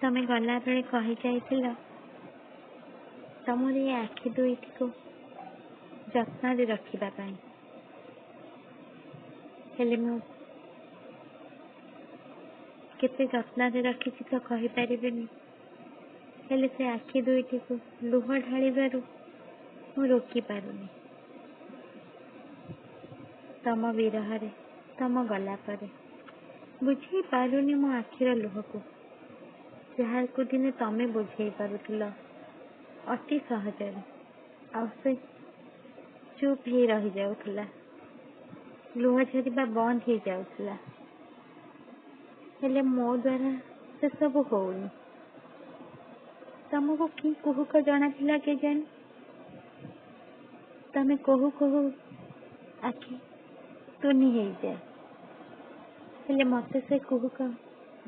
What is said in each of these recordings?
ତମେ ଗଲାବେଳେ କହି ଯାଇଥିଲ ତମର ଏ ଆଖି ଦୁଇଟିକୁ ଯତ୍ନରେ ରଖିବା ପାଇଁ, ହେଲେ ମୁଁ କେତେ ଯତ୍ନରେ ରଖିଛି ତ କହିପାରିବିନି, ହେଲେ ସେ ଆଖି ଦୁଇଟିକୁ ଲୁହ ଢାଳିବାରୁ ମୁଁ ରୋକି ପାରୁନି। ତମ ବିରହରେ, ତମ ଗଲା ପରେ ବୁଝେଇ ପାରୁନି ମୋ ଆଖିର ଲୁହକୁ, ଯାହାକୁ ଦିନେ ତମେ ବୁଝେଇ ପାରୁଥିଲ ଅତି ସହଜରେ, ଆଉ ସେ ଚୁପ୍ ହେଇ ରହିଯାଉଥିଲା, ଲୁହ ଝରିବା ବନ୍ଦ ହେଇଯାଉଥିଲା। ହେଲେ ମୋ ଦ୍ୱାରା ସେସବୁ ହଉନି। ତମକୁ କି କୁହୁକ ଜଣାଥିଲା କେଜାଣି, ତମେ କହୁ କହୁ ଆଖି ତୁନି ହେଇଯାଏ, ହେଲେ ମତେ ସେ କୁହୁକ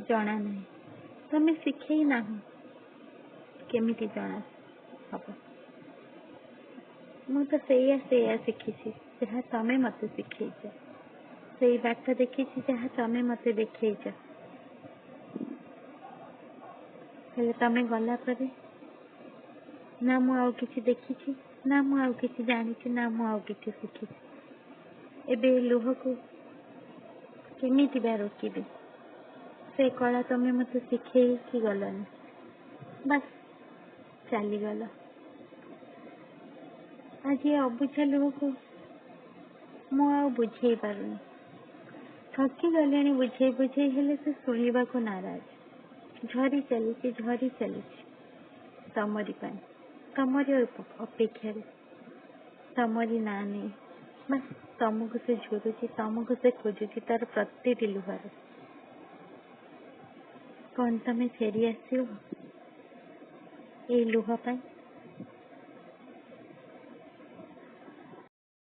ଜଣା ନାହିଁ। ତମେ ଶିଖେଇ ନାହଁ, କେମିତି ଜଣା ହବ? ମୁଁ ତ ସେଇଆ ସେଇଆ ଶିଖିଛି ଯାହା ତମେ ମତେ ଶିଖେଇଛ, ସେଇ ବାଟ ଦେଖିଛି ଯାହା ତମେ ମତେ ଦେଖେଇଛ। ହେଲେ ତମେ ଗଲା ପରେ ନା ମୁଁ ଆଉ କିଛି ଦେଖିଛି, ନା ମୁଁ ଆଉ କିଛି ଜାଣିଛି, ନା ମୁଁ ଆଉ କିଛି ଶିଖିଛି। ଏବେ ଲୁହକୁ କେମିତି ବା ରୋକିବି? ସେ କଳା ତମେ ମତେ ଶିଖେଇକି ଗଲନି, ବାସ୍ ଚାଲିଗଲ। ଆଜି ଏ ଅବୁଝା ଲୁହକୁ ମୁଁ ଆଉ ବୁଝେଇ ପାରୁନି। ଥକି ଗଲିଣି ବୁଝେଇ ବୁଝେଇ, ହେଲେ ସେ ଶୁଣିବାକୁ ନାରାଜ। ଝରି ଚାଲିଛି, ଝରି ଚାଲିଛି ତମରି ପାଇଁ, ତମରି ଅପେକ୍ଷାରେ, ତମରି ନାଁ ନେଇ। ବାସ୍ ତମକୁ ସେ ଝୁରୁଛି, ତମକୁ ସେ ଖୋଜୁଛି ତାର ପ୍ରତିଟି ଲୁହରେ। କଣ ତମେ ଫେରି ଆସିବ ଏଇ ଲୁହ ପାଇଁ?